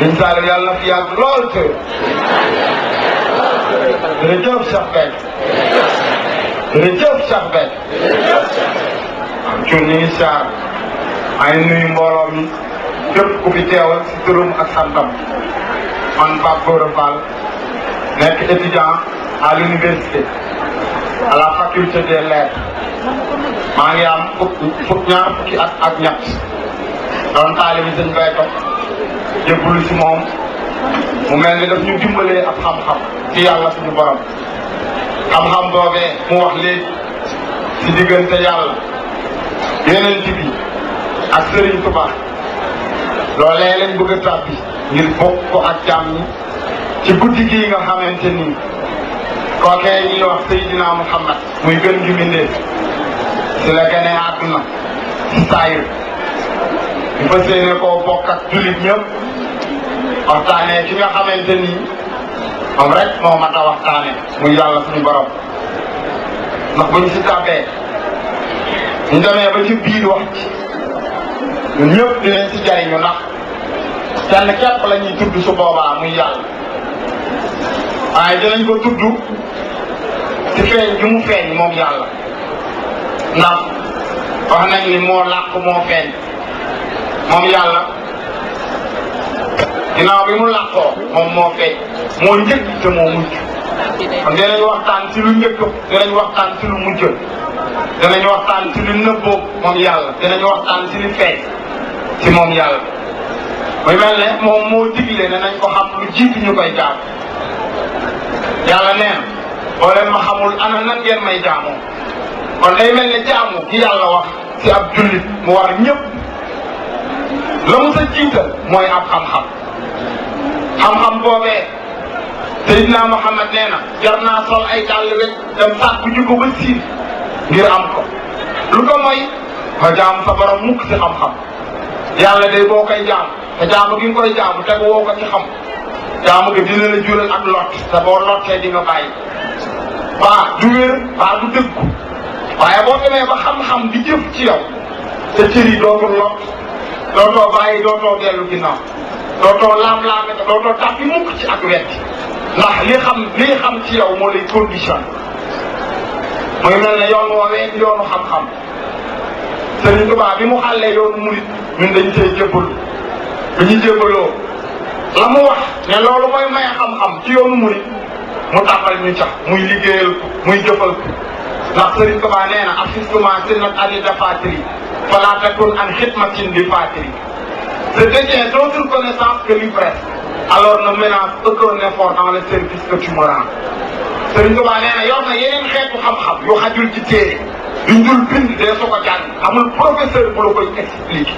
Rintaale yàlla na fi yàgg lool te jërëjëf Cheikh Béthio jërëjëf Cheikh Béthio am ci ñu ngi saar ay nuyu mbooloo mi képp ku fi teewal si turam ak santam man Pape Gora Fall nekk étudiant à l'université à la faculté des lettres maa ngi am ñaar fukki at ak ñett doon taalibi Sëñ Béthio jébbalu si moom mu mel ni daf ñu dimbalee ak xam-xam ci yàlla suñu borom xam-xam boobee mu wax léegi si diggante yàlla yeneen bi ak Serigne Touba loolee lañ bëgg a tàbbi ngir bokk ko ak jàmm ñi ci guddi gii nga xamante ni kookee ñuy wax Seydina Muhammad muy gën gi mbindéef si la gane àdduna si saayir ñu fas yéene koo bokk ak jullit ñëpp waxtaanee ki nga xamante ni moom rek moo mat a waxtaane muy yàlla suñu borom ndax buñ si tàbbee ñu demee ba ci biir wax ci ñun ñëpp dinañ si jariñu ndax kenn képp la ñuy tudd su boobaa muy yàlla waaye dinañ ko tudd ci feeñ gi mu feeñ moom yàlla ndax wax nañ ni moo làq moo feeñ moom yàlla ginnaaw bi mu làqoo moom moo feeñ moo njëkk te moo mujj kon dinañ waxtaan ci lu njëkk dinañ waxtaan ci lu mujj dinañ waxtaan ci lu nëbboo moom yàlla dinañ waxtaan ci lu feeñ ci moom yàlla muy mel ne moom moo digle ne nañ ko xam lu jiitu ñu koy jaam yàlla nee na boo leen ma xamul ana nan ngeen may jaamoo kon day mel ne jaamu gi yàlla wax ci ab jullit mu war ñëpp la mu sa jiital mooy ab xam-xam xam-xam boobee Seydina Muhammad nee na jar naa sol ay dàll rek dem sàkku ji ko ba siin ngir am ko lu ko mooy nga jaam sa borom mukk ci xam-xam yàlla day boo koy jaam te jaamu gi nga koy jaamu tegu woo ko ci xam jaamu gi dina la jural ak lot te boo lottee di nga bàyyi baa du wér baa du dëggu waaye boo demee ba xam-xam di jëf ci yow te cër yi dootul lot dootoo bàyyi dootoo dellu ginnaaw dootoo laam-laame te dootoo tàppi mukk ci ak wetti ndax li xam ci yow moo lay condition mooy mel ne yoon woowee yoonu xam-xam Sëriñ Tuubaa bi mu xàllee yoonu murit ñun dañ cee jébbalu bi ñu jébbaloo la mu wax ne loolu mooy may xam-xam ci yoonu murit mu tàmbal ñu cax muy liggéeyal ko muy jëfal ko ndax Sëriñ Tuubaa nee na assistement si nag ali da fatiri fala takun an xidmatin di fatiri je détiens d'autres connaissances que l'ivresse alors ne ménage aucun effort dans le service que tu me rends Sëriñ Tuubaa nee na yor na yeneen xeetu xam-xam yu xajul ci téere duñ dul bind dee su ko jàng amul professeur bu la koy expliqué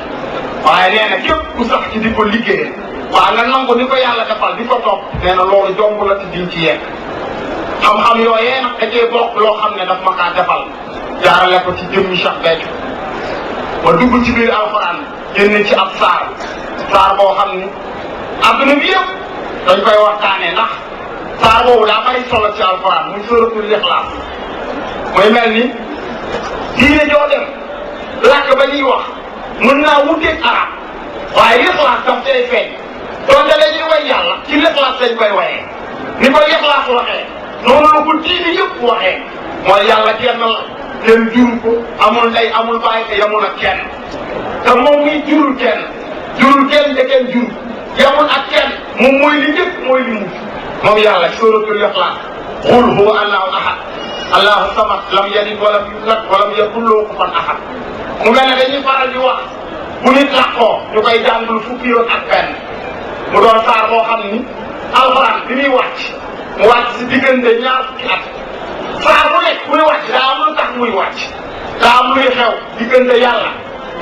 waaye nee na képp ku sax ci di ko liggéeyee waaw nga nangu ni ko yàlla defal di ko topp nee na loolu jomb la ci diñ ci yegg xam-xam yooyee nag da cee bokk loo xam ne daf ma kaa defal jaarale ko ci jëmmi Cheikh Béthio ba dugg ci biir alxuraan génn ci ab saar boo xam ni adduna bi yëpp dañ koy waxtaanee ndax saar boobu daa bari solo ci alxuraan muy suratul Ixlaas mooy mel ni diine joo dem làkk ba ñuy wax mën naa wuteeg arab waaye Ixlaas daf cay feeñ donte dañuy way yàlla ci Ixlaas lañ koy wayee ni ko Ixlaas waxee noonu la ko diine yëpp waxee mooy yàlla kenn la kenn juru ko amul ndey amul baay te yamul ak kenn te moom muy jurul kenn te kenn juru yamul ak kenn moom mooy li njëkk mooy li mujj moom yàlla suratul Ixlaas qul huwa allahu ahad allahu samad lam yalid walam yulad walam yakun lahu kufuwan ahad mu mel ne dañuy faral di wax bu nit làqoo ñu koy jàngul fukki yoon ak benn mu doon saar boo xam ni alxuraan bi muy wàcc mu wàcc si diggante ñaar fukki at saar bu nekk muy wàcc daa am lu tax muy wàcc daa am luy xew diggante yàlla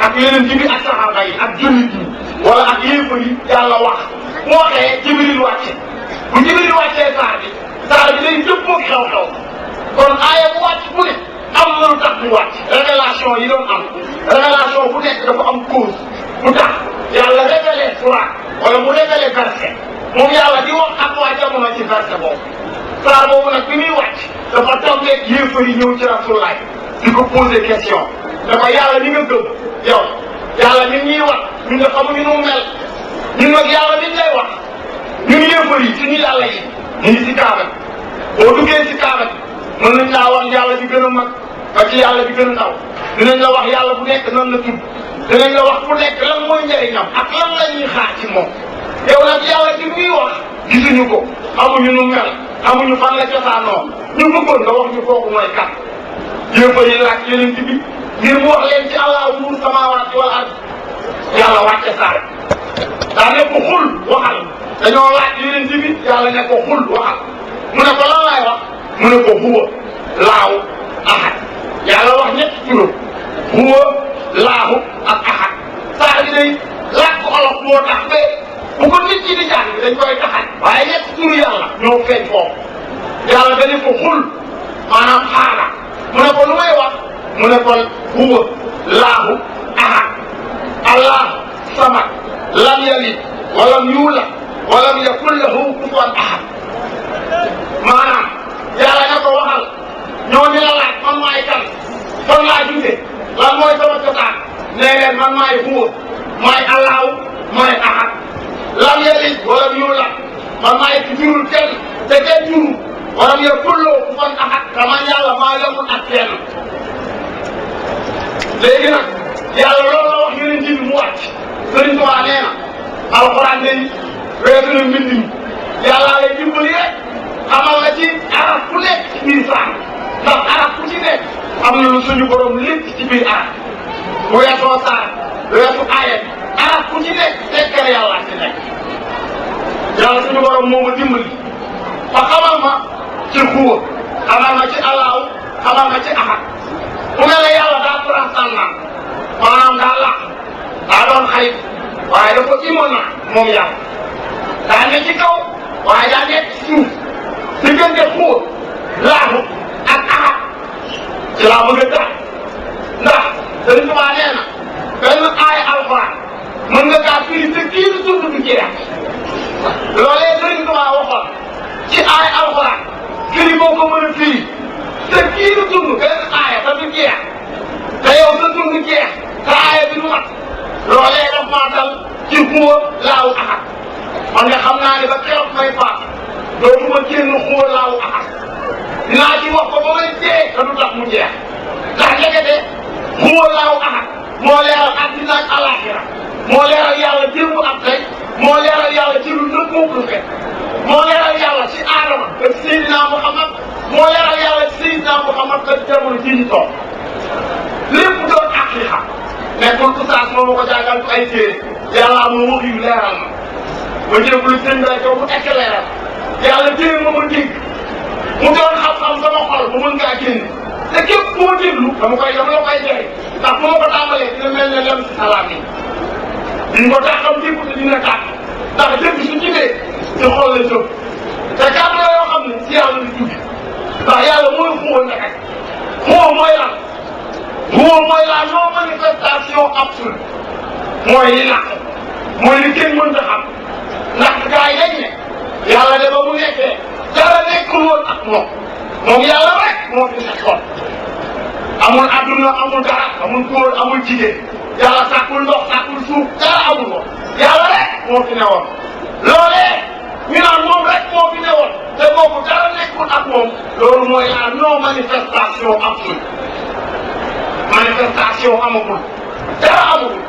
ak yeneen bi ak saxaaba yi ak jullit yi wala ak yéefar yi yàlla wax mu waxee Jibril wàcce bu Jibril wàccee saar bi day dëppoo xew-xew kon aaya bu wàcc bu ne am na lu tax mu wàcc révélation yi doon am révélation bu nekk dafa am cause bu tax yàlla révélé surat wala mu révélé verset moom yàlla di wax ak waa jamono ci verset boobu saar boobu nag bi muy wàcc dafa tombeeg yéefar yi ñëw ci Rasulaay di ko poser question da ko yàlla ni nga gëm yow yàlla nit ñuy wax ñun nga xamuñu nu mu mel ñun nag yàlla nit lay wax ñun yéefar yi suñu yàlla yi ñu ngi si kaaba boo duggee si kaaba mën nañ laa wax yàlla bi gën a mag ba ci yàlla bi gën a ndaw dinañ la wax yàlla bu nekk nan la tudd dinañ la wax bu nekk lan mooy njëriñam ak lan la ñuy xaar ci moom yow nag yàlla ci muy wax gisuñu ko amuñu nu mel amuñu fan la cosaanoo ñu bëggoon nga wax ñu kooku mooy kat yéefar yi laaj yeneen bi ngir mu wax leen ci allahu nuuru samaawaati wal ard yàlla wàcce saar daa ne ko xul waxal dañoo laaj yeneen bi yàlla ne ko xul waxal mu ne ko lan laay wax mu ne ko huwa laahu ahad yàlla wax ñetti turam huwa laahu ak ahad saar bi day làkk olof moo tax ba bu ko nit ñi di jàng dañ koy taxañ waaye ñetti turu yàlla ñoo feeñ foofu yàlla dañu ko xul maanaam xaala mu ne ko lu may wax mu ne ko huwa laahu ahad allah samad lam yalid walam yuulad walam yakun lahu kufuwan ahad maanaam yàlla na ko waxal ñoo ni la laaj man maay kan fan laa juge lan mooy sama cosaan nee leen man maay huwa maay allahu maay ahad lam yalid walam yuulad man maay ci jurul kenn te kenn jurul walam yakun lahu kufuwan ahad dama yàlla maa yemul ak kenn léegi nag yàlla loolu la wax yeneen ji bi mu wàcc Sëriñ Tuubaa nee na alxuraan day weesu na mbind mi yàlla lay dimbali rek xamal la ci araf ku nekk ci biir saar ndax araf ku ci nekk am na lu suñu borom lépp ci biir araf bu weesoo saar weesu aaya bi araf ku ci nekk tekkere yàlla ci nekk yàlla suñu borom moo ma dimbali ba xamal ma ci xuwa xamal ma ci allahu xamal ma ci ahad bu mel ne yàlla daa transcendant maanaam daa làq daa doon xarit waaye dafa immanent moom yàlla daa ne ci kaw waaye daa nekk ci suuf diggante xuwa laahu ak ahad ci laa bëgg a tax ndax Sëriñ Tuubaa nee na benn aaya alxuraan mën nga kaa firi te kii du tudd du jeex loolee Sëriñ Tuubaa waxoon ci aaya alxuraan firi boo ko mën a firi te kii du tudd benn aaya te du jeex te yow sa dund jeex te aaya bi du mat loolee daf maa dal ci xuwa laahu ahad man nga xam naa ne ba keroog may faat dootuma génn xoolaawu axat dinaa ci wax ko ba may dee te du tax mu jeex ndax léegi xoolaawu axat moo leeral àddina ak alaaxira moo leeral yàlla démb ak tey moo leeral yàlla ci lu nëb moom lu fekk moo leeral yàlla ci aadama ak Seydina Muhammad moo leeral yàlla ci Seydina Muhammad ak jamono ji ñu toog lépp doon aqiqa nekkul oustaz moo ma ko jàngal ci ay téere yàlla amul wax yu leeral ma ba jébbalu sëñ bi rajo mu ekk leeral yàlla téere ma ma dégg mu doon xam-xam sama xol mu mën ngaa génn te képp ku ma déglu dama la koy jëriñ ndax bu ma ko tàmbalee dina mel ne lem si salaam yi duñ ko tàqam dégg te dina tàq ndax dégg su jibee ci xol la jóg te kàddu la yoo xam ne si yàlla di jóge ndax yàlla mooy xuwa nekk xuwa mooy lan xuwa mooy la non manifestation absolue mooy li làq mooy li kenn mënta xam ndax gars yi dañ ne yàlla de ba mu nekkee dara nekkul woon ak moom yàlla rek moo fi nekkoon amul adduna amul dara amul góor amul jigéen yàlla sàkkul ndox sàkkul suuf dara amul ko yàlla rek moo fi newoon loolee ñu naan moom rek moo fi newoon te boobu dara nekkul ak moom loolu mooy la non manifestation absolue manifestation amagul dara amagul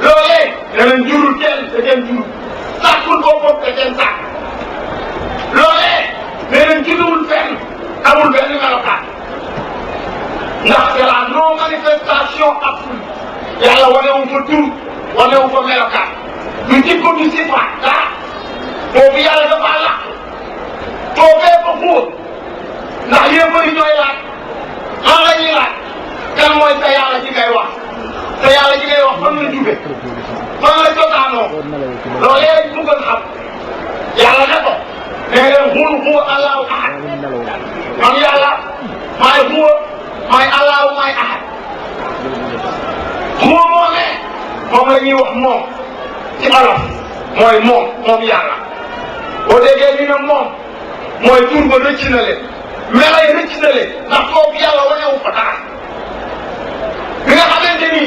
loolee danañ jurul kenn te kenn jurul sàkkul boppam te kenn sàkk loolee danañ judduwul fenn amul benn melokaan ndax c'est la non manifestation absolue yàlla wanewu fa tur wanewu fa melokaan du jikko du sifaat dara boobu yàlla dafa làq foofee fa xóot ndax yéefari ñooy laaj lan la ñuy laaj kan mooy sa yàlla ji ngay wax sa yàlla ji ngay wax fan la jóge fan la cosaanoo loolee lañ bëgg a xam yàlla ne ko nee leen xul huwa allahu ahad man yàlla maay huwa maay allahu maay ahad huwa moomee moom la ñuy wax moom ci olof mooy moom yàlla boo déggee ñu ne moom mooy tur ba rëcc na leen melo yi rëcc na leen ndax foofu yàlla wanewu fa dara bi nga xamante ni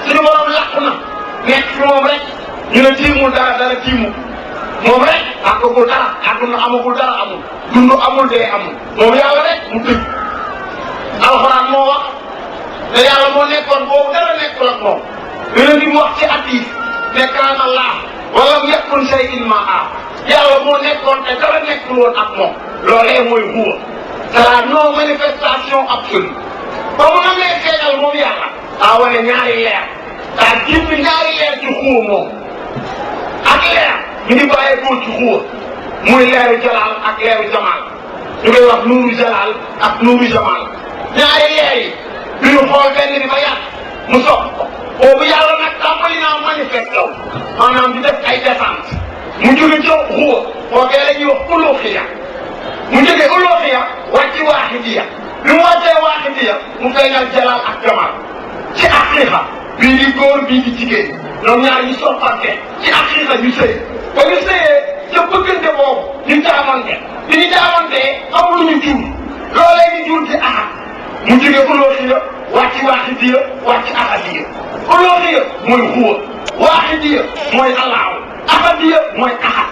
suñu borom làq na nekk fi moom rek ñu ne tiimul dara tiimul moom rek àggagul dara àdduna amagul dara amul dund amul dee amul moom yàlla rek mu tëj alxuraan moo wax te yàlla moo nekkoon boobu dara nekkul ak moom yeneen bi mu wax ci hadiis ne kaana Allah walam yakun shay'un ma'ahu yàlla moo nekkoon te dara nekkul woon ak moom loolee mooy huwa c'est la non manifestation absolue ba mu namee feeñal moom yàlla daa wane ñaari leer daa jimmi ñaari leer ci huwa moom ak leer ñu ngi bàyyeekoo ci huwa muy leeru jalaal ak leeru jamaal ñu koy wax nuuru jalaal ak nuuru jamaal ñaari leer yi duñu xool benn bi ba yàgg mu sopp boobu yàlla nag tàmbali naa manifesté wu maanaam di def ay descente mu jóge ca xuwa foofee la ñuy wax uluhiya mu jóge uluhiya wàcc waahidiya bi mu wàccee waahidiya mu feeñal jalaal ak jamaal ci aqiqa bii di góor bii di jigéen ñoom ñaar ñu soppante ci aqiqa ñu sëy ba ñu sëyee ca bëggante boobu ñu jaamante bi ñu jaamantee amul ñu jur loolee ñu jur ci ahad mu jóge uluhiya wàcc waahidiya wàcc ahadiya uluhiya mooy xuwa waahidiya mooy allahu ahadiya mooy ahad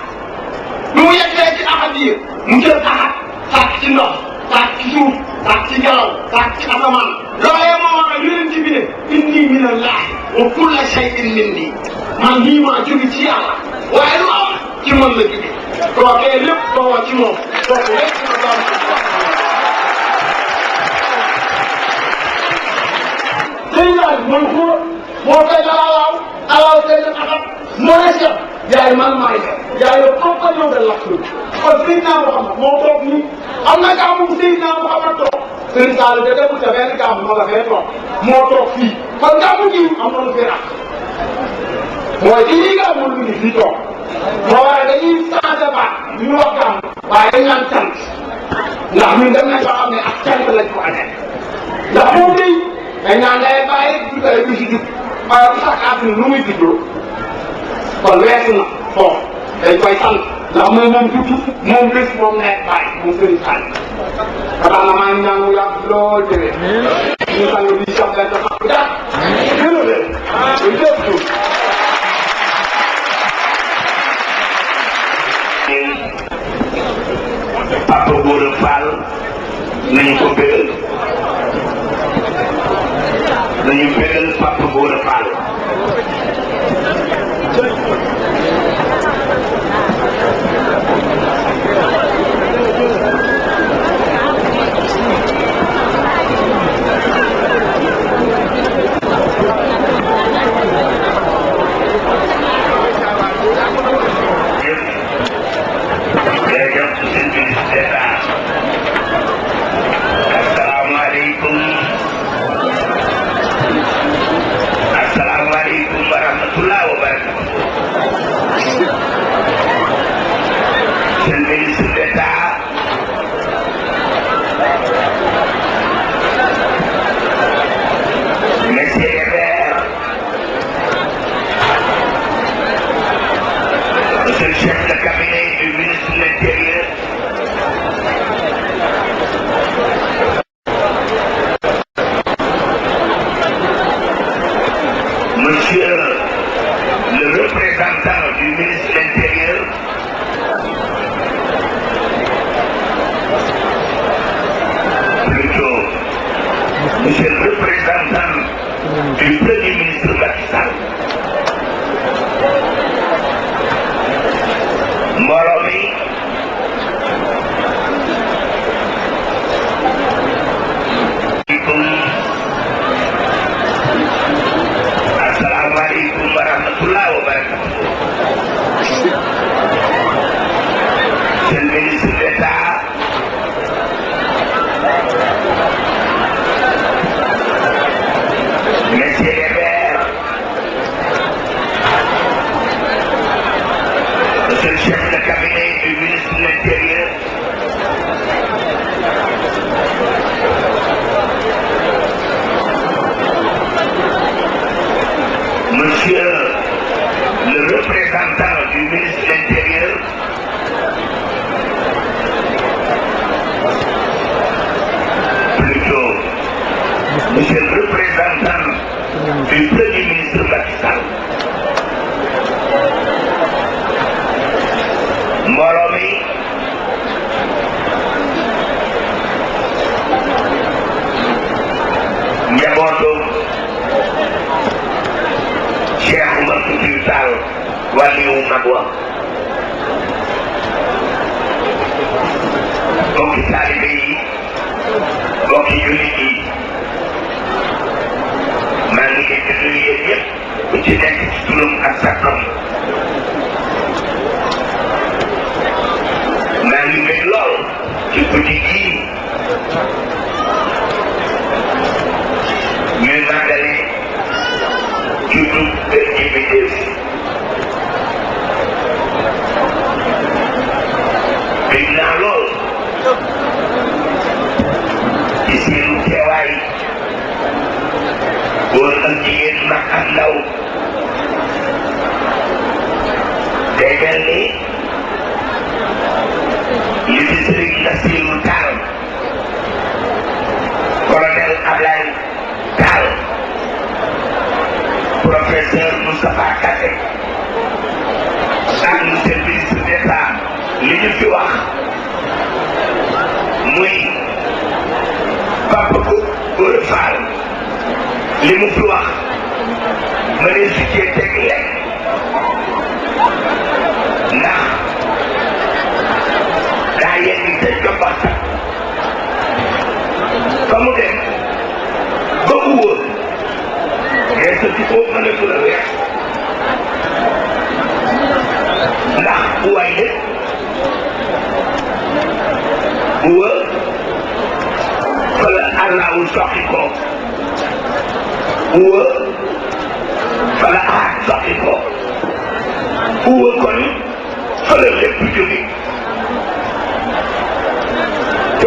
bi mu yeggee ci ahadiya mu jël ahad sàkk ci ndox sàkk ci suuf sàkk ci ngelaw sàkk ci asamaan loolee moo waral yonent bi ne inni min allah wa kulla shay'in minni man nii maa jóge ci yàlla waaye lu am ci man la jóge kookee lépp bawoo ci moom kooku lépp na doon sëñ bi mooy xuwa moo koy dalaalaaw alaaw koy def axat moo ne chef yaay man maay def yaay le compagnon de l'absolu kon Seydina Muhammad moo toog nii am na gàmmu Seydina Muhammad toog Serigne Sall de demul ca benn gàmmu ma nga fee toog moo toog fii kon gàmmu ji am na lu fi rax mooy ci lii gàmmu lu ni fii toog moo waral dañuy changé baat li ñu wax gàmmu waaye dañ naan cant ndax ñun dem nañ ba xam ne ak cant lañ ko amee ndax moom day dañ naan day bàyyi du si jub waaye bu sax àdduna nu muy juddoo kon weesu na foofu dañ koy sant ndax moom juddu moom bés moom nekk bàyyi moom Serigne Sall ba tax na maa ngi ñaan mu yàgg lool déwén ñu sang bi sax leen dafa am dara gën a leen lépp Fall nañu ko bégal nañu bégal Papa Gora Fall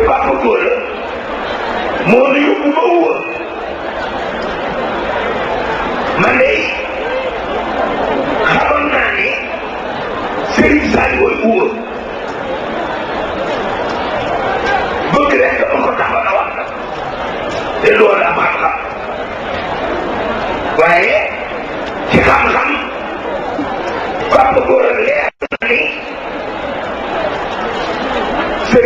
Papa Gora moo ñu yóbbu ba